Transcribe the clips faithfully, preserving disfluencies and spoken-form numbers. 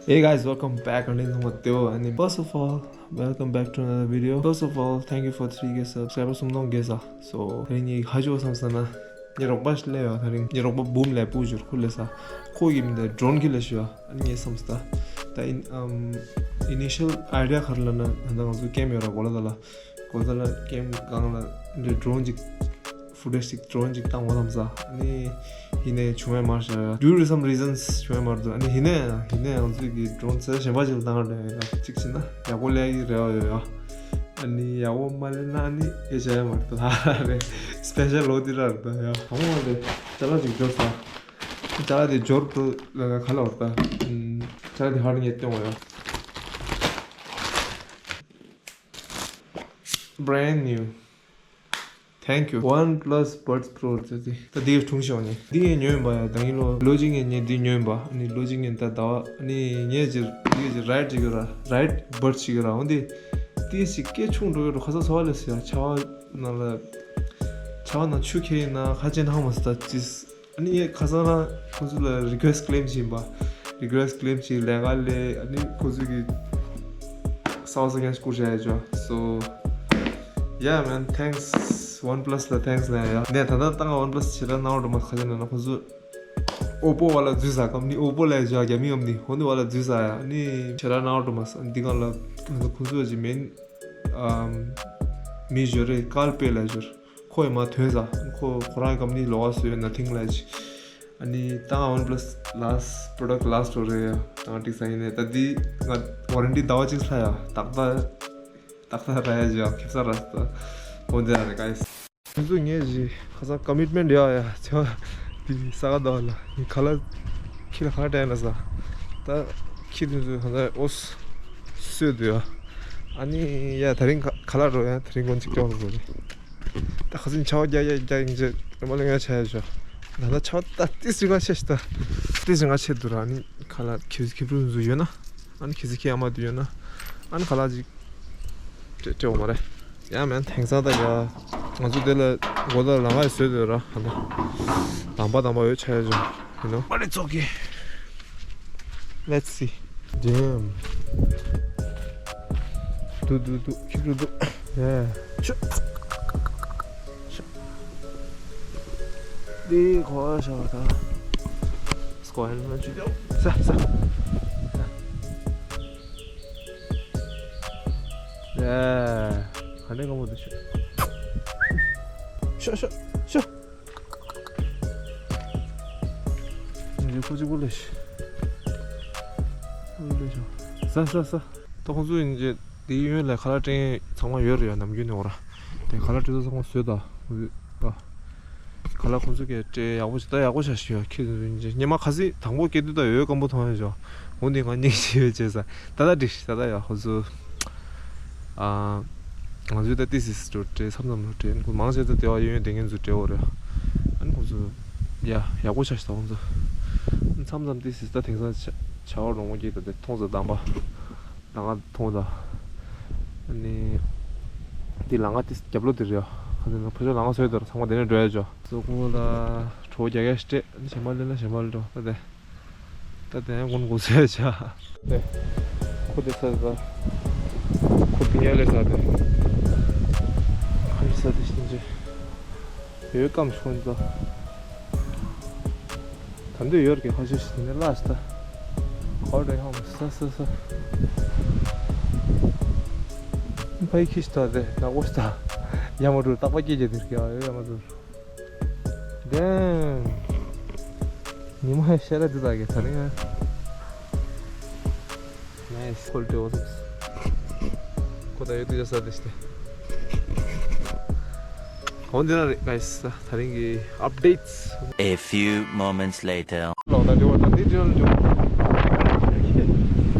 Hey guys, welcome back. And then what do? And then first of all, welcome back to another video. First of all, thank you for three K subscribers. སུམ་སྟོང་བརྒལ་ས། So, ད་རིང་ངས་ཧ་ཅོ་བསམ་ས་ན། ངའི་རོགས་པ་ཞིག་སླེབས་ཡོད། ད་རིང་ངའི་རོགས་པ་འབུམ་ལས་སྤུ་བྱུར་ཁོ་སླེབས་ས། ཁོ་གི་མིང་ད་ཌོ་རོན་ཁྱེར་ལ་ཞུ་ཡ། ཨ་ནི་ངས་བསམ་ས་ད། ད་ཨིན་ཨམ། initial idea ག་རེ་ལབ་ན་ད་ལྟ་ང་ཚོ་ཀེམ་ཡོད་ར་གོ་ལ་ད་ལ། གོ་ལ་ད་ལ་ཀེམ་སྒང་ལ་འདི་ཌོ་རོན་ཅིག་ཧྥུ་ཊེཇ་ཅིག་ཌོ་རོན་ཅིག་བཏང་བ་ལམ་ས། ཨ་ནི་ཡིན་ནའི་བྱུང་ཡ་མ་རེད་ཤག due to some reasons བྱུང་ཡ་མ་རེད་འདུག་ཨ་ནི་ཡིན་ནའི་ཡིན་ནའི་ང་ཚོས་ཀྱི་ཌོ་རོན་ཚོ་གཞན་པ་ཅིག་ལ་བཏང་ར་འདྲ་ཡོད་ཡ། གཅིག་བྱས་ན་ཡག་པོ་ལས་ཀྱི་རེ་བ་ཡོད་ཡ། ཨ་ནི་ཡག་པོ་མ་ལས་ན་ཨ་ནི་ཨེ་བྱ་ཡ་མ་རེད་ད་ལ་རེད། སི་པེ་ཤལ་ལོ་དེ་ར་རེད་ད་ཡ། དང་པོ་དེ་ཅ་ལག་ཅིག་འབྱོར་ས། ཅ་ལག་དེ་འབྱོར་འདུག་ལ་ག་ལ་བར་ད། ཅ་ལག་དེ་ཧར་ངས་སྟོན་བ་ཡ། Brand new. Thank you. OnePlus Buds Pro ཟེར་ཏེ། ད་འདི་གྲུང་ཤོག་ནི། འདི་ངས་ཉོས་ཡིན་པ་ཡ། ད་ཡིན་ལོ། ལོ་གཅིག་ངས་ངས་འདི་ཉོས་ཡིན་པ། ཨ་ནི་ལོ་གཅིག་ངས་ད་ཟླ་བ། ཨ་ནི་ངས་ཅི་འདི་ཅི་རའེཌ་ཅིག་ཡོད་ར། རའེཌ་བརཌ་ཅིག་ཡོད་ར། འོན་ཏེ། ཏིས་ཅིག་སྐད་ཆུང་འགྲོ་ཡོད་ར། ཁ་ས་ཚ་བ་ལས་སི་ཡ། ཆ་བ་ནང་ལ། ཆ་བ་ནང་ཆུ་ཁྱེར་ཡིན་ན་ཁ་ཅན་ཧང་མ་སི་ད་ཅིས། ཨ་ནི་ངས་ཁ་སང་རང་ཁོ་ཚོ་ལ་རི་ཀུ་ཨེ་སི་ཊི་ཀི་ལེམ་བྱིན་པ། རི་ཀུ་ཨེ་སི་ཊི་ཀི་ལེམ་བྱིན་ལས་ཀ་ལས་ཨ་ནི་ཁོ་ཚོ་གི་ས་བ་ས་ཀན་སྐུར་བྱ་ཡ་ཅོ། So yeah man, thanks. OnePlus ལ་thanks ལ་ཡ། ནས་ད་ལྟ་ཏང་OnePlus ཆེ་ར་ནང་འགྲོ་མ་ཁ་ཅན་ན་ཁོ་ཚོ་ཨོ་པོ་བ་ལ་འཛུལ་ས་ཀམ་ནི། ཨོ་པོ་ལ་ཡ་ཅོ་རྒྱ་མི་ཡོམ་ནི་ཧོ་ནི་བ་ལ་འཛུལ་ས་ཡ། ཨ་ནི་ཆེ་ར་ནང་འགྲོ་མ་ས་འདི་གང་ལ་ཁོ་ཚོ་ཅི་མིན་མི་ཞོར་རེ་ཀལ་པེ་ལ་ཞོར། ཁོ་ཡི་མ་ཐོན་ས། ཁོ་ཁོ་རང་གི་ཀམ་ནི་ལོགས་ཀ་བཟོས་ཡོད་ན་ཐིང་ལ་ཅི། ཨ་ནི་ཏང་OnePlus last product last ཨོ་རེད་ཡ། ཏང་ཏིག་ས་ཡིན་ནས་ད་འདི་ང་ཝ་རན་ཊི་ཟླ་བ་གཅིག་ལྷག་ཡ། ཏག་ཏག་ཏག་ཏག་ར་ཡ་ཅི་ཡ་ཁེབ་ས་ར་ས་ད། འོ་འདི་ར་རེད་ག་ཡིས། ཁོང་ཚོ་ངས་ཅི་ཁ་སང་ཀ་མིཊ་མེན་ཊི་ཡ་ཡ་ཚེ་བ་འདི་ས་ག་ཟླ་བ་ལ་ངས་ཁ་ལག་ཁྱི་ལ་ཁ་ལག་སྤྲད་ན་ས། ད་ཁྱི་དེ་ཚོ་ཁ་ལག་ཨོ་སོད་འདུག་ཡ། ཨ་ནི་ཡ་ད་རིང་ཁ་ཁ་ལག་འགྲོ་ཡ། ད་རིང་གོན་གཅིག་ཀྱང་འགྲོ་དགོས་རེད། ད་ཁ་སང་ཆའོ་རྒྱག་ཡ་རྒྱག་ཡིན་ཅེ་རེ་མ་ལེ་ང་ཆ་ཡ་ཞོ། ད་ད་ཆའོ་ད་ཏིས་རི་ང་ཆེ་ཤི་ད། ཏིས་རི་ང་ཆེ་འདུག་ར། ཨ་ནི་ཁ་ལག་ཁྱི་ཁྱི་ཕྲུག་ཚོ་ཡོད་ན། ཨ་ནི་ཁྱི་ཚི་ཁྱི་ཨ་མ་དུ་ཡོད་ན། ཨ་ནི་ཁ་ལག་ཅིག་སྤྲད་སྤྲད་འོ་མ་རེད། ཡ་མེན་དེང་སང་ད་ཡ། ང་ཚོ་དེ་ལ་སྒོ་ད་ལ་ང་ཡི་བཟོས་འདུག་ར། ཧ་ད། དམ་པ་དམ་པ་ཡོད་ཆ་ཡ་ཞོ། You know? But it's okay. Let's see. Damn. Du du du. Keep du du. Yeah. Sure. Sure. Di ko sha ta. Squat and run. Sa sa. Yeah. Hane ko mo de. Sure sure sure. འདི་ཁོ་གཅིག་པོ་ལས་ཤི། ཁོ་ལས་ཤི། ས་ས་ས། ད་ཁོང་ཚོ་ཡིན་རྗེས་འདི་གཡོན་ལ་ཁ་ལག་སྤྲད་ཚང་མ་ཡོད་རེད་ཡ། ནམ་རྒྱུན་ནས་འོ་ར། དེ་ཁ་ལག་སྤྲད་ཚོ་ཚང་མ་བཟོས་ད། ཨ། ཁ་ལག་ཁོང་ཚོ་གས་སྤྲད་ཡག་པོ་ཞིག་ད་ཡག་པོ་ཤ་ཞིག་ཡོད། ཁྱེད་ཚོ་ཡིན་རྗེས་སྙེ་མ་ཁ་སི་དང་པོ་སྐྱེ་དུས་ད་ཡོད་སྐམ་པོ་མཐོང་ཡ་ཞོ། འོ་འདི་ང་སྙིང་རྗེ་ཡོད་བྱས་ས། ད་ད་འགྲིག་ད་ད་ཡ་ཁོང་ཚོ། ཨ། ང་ཚོའི་ད་ཏི་སི་སི་འགྲོ་སྤྲད་མཚམས་མཚམས་འགྲོ་སྤྲད་ཁོ་མང་ཆེ་ད་དེ་བ་ཡོད་ཡོད་དེ་ངན་ཚོ་སྤྲད་འོ་རེད། ཨ་ནི་ཁོ་ཚོ་ཡ་ཡག་པོ་ཆགས་ཤག་ད་ཁོ་ཚོ་མཚམས་མཚམས་ཏི་སི་སི་ད་དེང་སང་བྱ་བ་རོང་བོ་སྐྱིད་ད་དེ་མཐོང་ཚོ་དམ་པ་ལ་ང་མཐོང་ད། ཨ་ནི་འདི་ལ་ང་ཏི་སི་རྒྱབ་ལོ་དེ་རེད་ཡ། ཁ་ཚོ་ན་ཕ་ཤོ་ལ་ང་སོས་དར་ཚང་མ་དེ་ནས་འགྲོ་ཡ་ཅོ་སོ་ཁོ་ལ་གྲོ་རྒྱག་ཡ་སྤྲད་ཨ་ནི་ཞེ་མ་ལེ་ན་ཞེ་མ་ལེ་འགྲོ་ད་དེ། ད་དེ་ཡང་ཀུན་གོ་ས་ཆ། དེ། ཁོ་དེ་ས་ད། ཁོ་དེ་ཡ་ལེ་ས་དེ། ཁ་ལེ་ས་དེ་ཤིན་ཅི། ཡོད་ཀམ་ཤོན་ད། ད་འདོད་ཡོད་ཀྱི་ཁ་ཤོ་ཤིན་ནི་ལ་ཤ་ད། ཁོ་རེ་ཧོམ་ས་ས་ས། ཕའི་ཁི་ཤ་ད་དེ་ན་གོ་ཤ་ད། ཡ་མ་རུ་རྟག་པ་སྐྱེ་རྒྱ་དེར་ཀྱ་ཡོད་ཡ་མ་རུ། Damn. ཉི་མ་ཤར་ར་འདི་དག་གི་ད་རིང་ཨ། Nice. Quality awesome. ཁོ་ད་ཡོད་དུ་ཡོད་ས་དེ་ཤི་ཏེ། འོ་འདི་ན་རེད་guys. ད་རིང་གི་updates. A few moments later. ལོག་ད་འདི་བར་ད་འདི་འདྲ་འདྲ།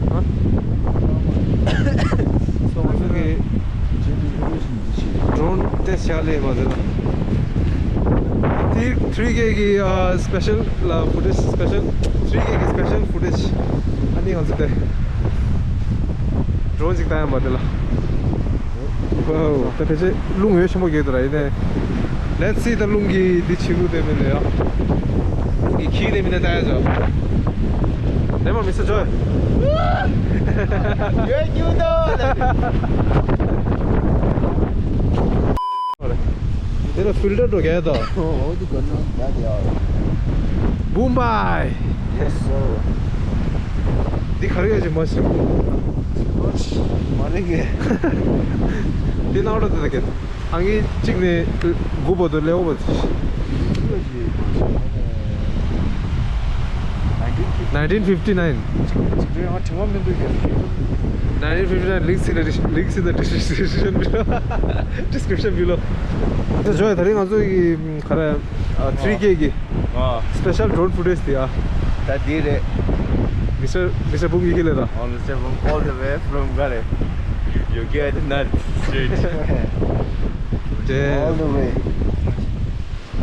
ཧ། སོང་ཚོ་གི། ཌོ་རོན་ཏེ་སི་ཆགས་ལེ་མ་ཟེར་ན། དེ་ཐྲི་ཀེ་གི་ཨ་སི་པེ་ཤལ་ལ་ཕུ་ཊེཇ། སི་པེ་ཤལ་ཐྲི་ཀེ་གི་སི་པེ་ཤལ་ཕུ་ཊེཇ། ཨ་ནི་ང་ཚོ་དེ་ཌོ་རོན་ཅིག་བཏང་ཡ་མ་དེ་ལ། ཝའོ། ད་ཕལ་ཆེར་རླུང་ཡོད་ཆེན་པོ་རྒྱག་འདུག་ར་ཡིན་ནའི། Let's see ད་རླུང་གི་འདི་ཆེ་རུ་དེ་མིན་ནས་ཡ། རླུང་གི་ཁྱི་དེ་མིན་ནས་ད་ཡ་ཅོ། Hey, Mister Joy. ཡོད་རྒྱུ་དང་། དེ་ལ་ཕིལ་ཊར་འགྲོ་གས་དང་། འོ་འདི་གོ་ན་ད་དེ་ཨ། བུམ་བྷའི། Yes sir. འདི་ག་རེ་ཡོད་ཅིག་མ་ཤེས། མ་རེད་གས། འདི་ནང་ལ་འདི་ལ་གས། ཨང་ཀི་གཅིག་ནས་དགུ་བར་དུ་ལེའོ་བར་དུ། nineteen fifty nine. nineteen fifty nine, links in the dis- links in the description below. Description below. ད་ཇོ་ཡ་ད་རིང་ང་ཚོ་གི་ག་རེ་three K གི་ཨ། Special drone footage དེ་ཨ། ད་འདི་རེད། Mister Mister Bum གི་ཁྱེད་ལས་ད། Oh, Mister Bum, all the way from ག་རེ། You get nut straight. དེ། All the way.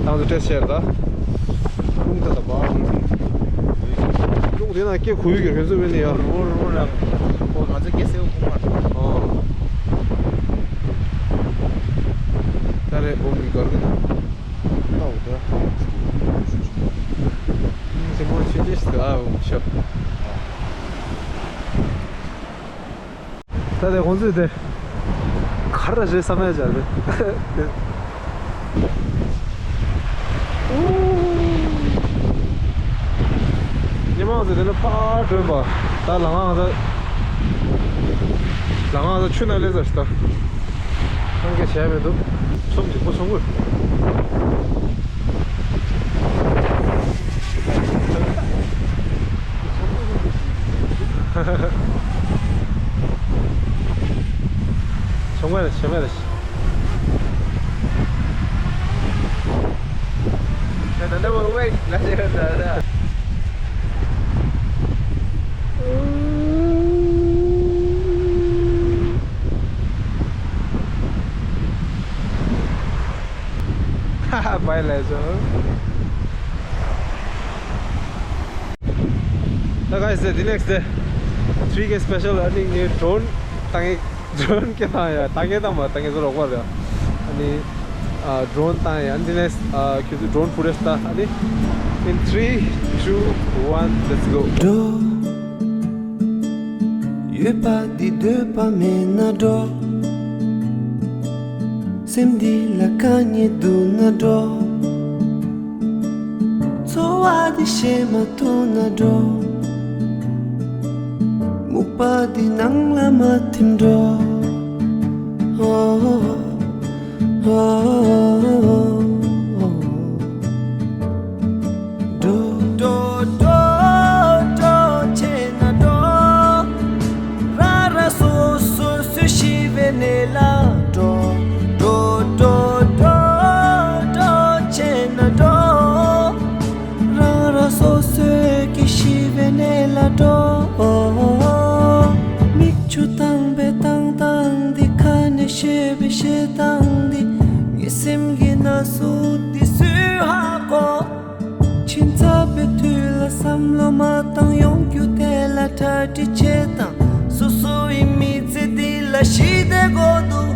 ཏང་ཏུ་ཏྲེ་ཤེར་ད། རླུང་ད་ད་བ། རླུང་དེ་ན་སྐད་ཁུ་ཡུ་གི་ཁྱོད་ཚོ་བས་ནི་ཡ། རོ་རོ་ར། ཨོ་ང་ཚོ་སྐད་སེའུ་ཁུ་མ། ཨོ། ད་རེ་བོ་མི་གར་གི་ད། ཏའོ་ད། ཟེ་མོ་ཆུ་ཅེས་ཏུ་ཨ་འོ་ཤོ། ད་དེ་ཁོང་ཚོས་དེ་ག་རེ་རེད་བསམ་ཡ་ཅག་རེད། ཉི་མ་ཚོ་དེ་ནས་ཕར་བསྒྲོན་པ། ད་ལ་ང་ང་ཚོ་ལ་ང་ང་ཚོ་ཆུ་ནང་སླེབས་ཚར་ཤག་ད་ཁང་སྐད་བྱས་མི་འདུག་ཚོམ་གཅིག་པོ་ཚོམ་དགོས། ཆུང་མ་རེད། ཆུང་མ་རེད། ད་ད་ད་ད་ད། Bye, Lazo. So guys, the next day, three K special, I think, new drone. Thank you. Drone ཁྱེད་བཏང་ཡ། བཏང་གི་བཏང་མ་བཏང་གི་ཚོ་རོགས་པ་རེད། ཨ་ནི་ཨ་drone བཏང་ཡ། ཨ་ནི་next ཨ་ཁྱོད་ཚོ་drone footage ལྟ། ཨ་ནི་in three, two, one, let's go. འགྲོ། ཡོད་པ་འདི་འདོད་པ་མེད་ན་འགྲོ། སེམས་འདི་ལ་དཀའ་ངལ་འདུག་ན་འགྲོ། འཚོ་བ་འདི་ཤེས་མ་ཐུབ་ན་འགྲོ། སྨུག་པ་འདི་ནང་ལ་མ་ཐིམ་འགྲོ། འགྲོ། འགྲོ། འགྲོ། འགྲོ། འགྲོ་བྱས་ན་འགྲོ། རང་རང་སོ་སོ་སུ་ཤི་བའི་གནས་ལ་འགྲོ། འགྲོ། འགྲོ། འགྲོ། འགྲོ་བྱས་ན་འགྲོ། རང་རང་སོ་སོའི་གི་ཤི་བའི་གནས་ལ་འགྲོ། མིག་ཆུ་བཏང་བའི་བཏང་སྟངས་འདི། ཁ་ནས་བཤད་པའི་བཤད་སྟངས་འདི། ངའི་སེམས་ཀྱི་ན་ཟུག་འདི་སུས་ཧ་གོ། ཁྱིམ་ཚབ་པའི་དུས་ལ་བསམ་བློ་མ་བཏང་། ཡོང་རྒྱུ་དེ་ལ་གྲ་སྒྲིག་བྱེད་དང་། སོ་སོ་ཡི་མི་ཚེ་འདི་ལ་ཞི་བདེ་དགོས་འདུག་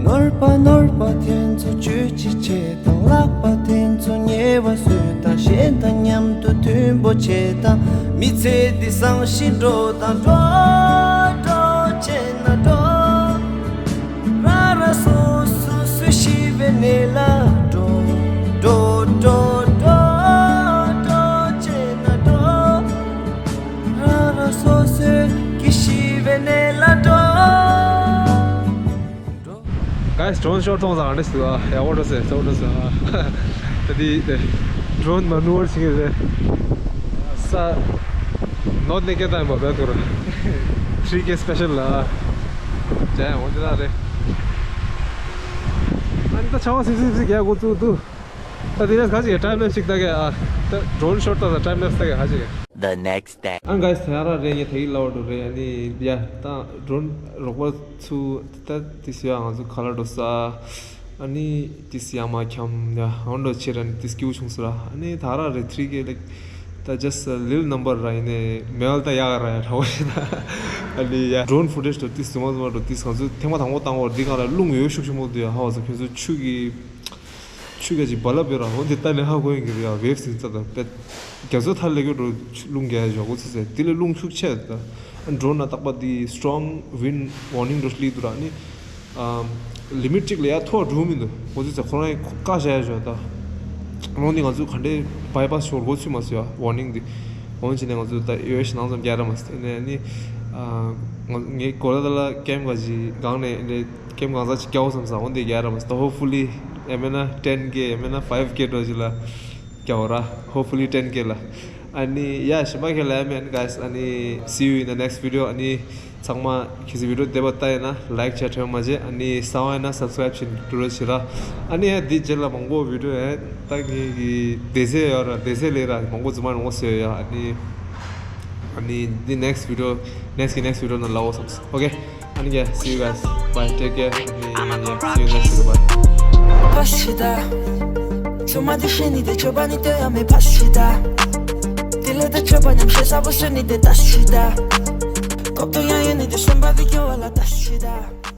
ནོར་པ་ནོར་པ་དེ་ཚོ་བཅོས་ཅི་བྱེད་དང་། ལག་པ་དེ་ཚོ་ཉེ་བར་བཟོས་དང་། གཞན་དང་མཉམ་དུ་མཐུན་པོ་བྱེད་དང་། མི་ཚེ་འདི་བཟང་ཞིང་འགྲོ་དང་། འགྲོ། འགྲོ་བྱས་ན་འགྲོ། རང་རང་སོ་སོ་སུ་ཤི་བའི་གནས་ལ་འགྲོ། འགྲོ། འགྲོ། འགྲོ། འགྲོ་བྱས་ན་འགྲོ། རང་རང་སོ་སོའི་གི་ཤི་བའི་གནས་ལ་འགྲོ། འགྲོ། Guys, drone shot མཐོང་ཙང་རེད་ཟེར་བ། ཡག་པོ་འགྲོ་ཟེར། གཙོ་བོ་འགྲོ་ཟེར་བ། ད་དེ་drone maneuver བྱེད་ཀྱི་རེད། ས་North Naked Time བ་བས་ཐུར། three K special ལ། ཇ་ཡང་འོན་ཏེ་ན་རེད། ཨ་ནི་ད་ཆ་བ་སིབ་སིབ་སིབ་རྒྱག་འགོ་བཙུགས་འདུག་ད་དེ་རེས་ག་ཅིག་time lapse ཅིག་ལྟ་གི་ཨ། ད་drone shot ལྟ་ད་time lapse ལྟ་གི་ག་ཅིག The next day. ཨ་guys, ད་ཡ་ར་རེད། ངས་ད་གི་ལའོ་འགྲོ་རེད། ཨ་ནི་ཡ་ད་drone རོགས་པ་ཚུ་ད་དེ་སུ་ཡ་ང་ཚོ་ཁ་ལག་འགྲོ་ས། ཨ་ནི་དེ་སུ་ཡ་མ་འཁྱམ་ཡ་འོན་འགྲོ་ཕྱིར། ཨ་ནི་དེ་སྐྱིད་པོ་བྱུང་སོང་ར། ཨ་ནི་ད་ར་རེད། three K like ད་just a little number ར། ཡིན་ནའི་མེལ་ད་ཡག་ར་ཡ་ཧྲ་བོ་ཞིག་ད། ཨ་ནི་ཡ་drone footage འགྲོ་དེ་སུ་མ་སུ་མ་འགྲོ་དེ་ང་ཚོ་ཐེངས་མ་དང་པོ་བཏང་བར་འདི་གང་ལ་རླུང་ཡོད་ཤུགས་ཆེན་པོ་འདུག་ཡ། ཧ་བ་ཚོ་ཁྱོད་ཚོ་ཆུ་གི་ཆུ་ག་ཅིག་བ་ལ་བེ་ར་འོ་འདི་ལྟ་ནས་ཧ་གོ་ཡིན་གི་རེད་ཡ། ཝེབ་སིང་ཙ་ད་པད་རྒྱ་མཚོ་ཐལ་ལེ་གི་འགྲོ་རླུང་རྒྱག་ཡ་ཞོག་གོ་ཚི་ཟེར་དེ་ལས་རླུང་ཤུགས་ཆེ་ད། འགྲོ་ན་རྟག་པ་དེ་strong wind warning འགྲོ་སླེབས་འདུག་ར་ནི། ལི་མིཊ་གཅིག་ལས་ཡ་མཐོ་འགྲོ་མི་འདུག་གོ་ཚི་ཟེར་ཁོ་རང་བཀག་བཞག་ཡ་ཞོག་ད། རླུང་འདི་ང་ཚོ་ག་འདྲའི་བྷའི་པ་སི་ཤོར་གོ་ཚུལ་མ་ཟེར་ཡ་ཝར་ནིང་འདི། འོན་ཅི་ནས་ང་ཚོ་ད་ཡོད་ཤི་ནང་ཙམ་རྒྱག་ར་མ་ཟེར་ནས་ནི། ངས་གོ་ལ་ད་ལ་ཀེམ་ག་ཅིག་སྒང་ནས་ལས། ཀེམ་གང་ཟག་ཅིག་སྐྱ་བོ་བསམ་ས་འོན་ཏེ་རྒྱ་ར་མ་སྟ་hopefully ཡ་མེད་ན་ten K ཡ་མེད་ན་five K འགྲོ་ཅིག་ལ་སྐྱ་བོ་ར། Hopefully ten K ལ། ཨ་ནི་ཡ་ཞིམ་པ་ཁེ་ལ་ཡ་མེད་guys ཨ་ནི་see you in the next video ཨ་ནི་ཚང་མ་ཁྱེད་ཚོ་བི་ཌིའོ་བདེ་བ་ལྟ་ཡིན་ན་like བྱ་ཁྲེལ་མ་བྱེད་ཨ་ནི་གསར་བ་ཡིན་ན་subscribe བྱེད་འགྲོ་རོགས་བྱེད་ར། ཨ་ནི་ཡ་འདི་རྗེས་ལ་མང་པོ་བི་ཌིའོ་ཡ་ལྟ་ངེས་ཀྱི་བདེ་ཚེ་ཡོད་ར་བདེ་ཚེ་ལས་ར་མང་པོ་རྫུན་མ་མང་པོ་བཟོས་ཡོད་ཡ་ཨ་ནི། ཨ་ནི་འདི་next video next གི་next video ནང་ལ་འོ་བསམ་སོང་། Okay ཨ་ནི་yeah see you guys bye take care ཨ་ནི་yeah see you next video bye. པ་སི་ད། ཚོད་མ་དེ་ཤེས་ནི་དེ་ཆོད་པ་ནི་ལྟོས་ཡ་མེད་པ་སི་ད། དེ་ལས་ད་ཆོད་པ་ཉམས་བཞེས་ས་བོ་སོན་ནི་དེ་ད་སི་ད། གོ་བརྡ་ཡང་ཡོད་ནི་དེ་སོན་པ་བི་ཀྱོ་བ་ལ་ད་སི་ད།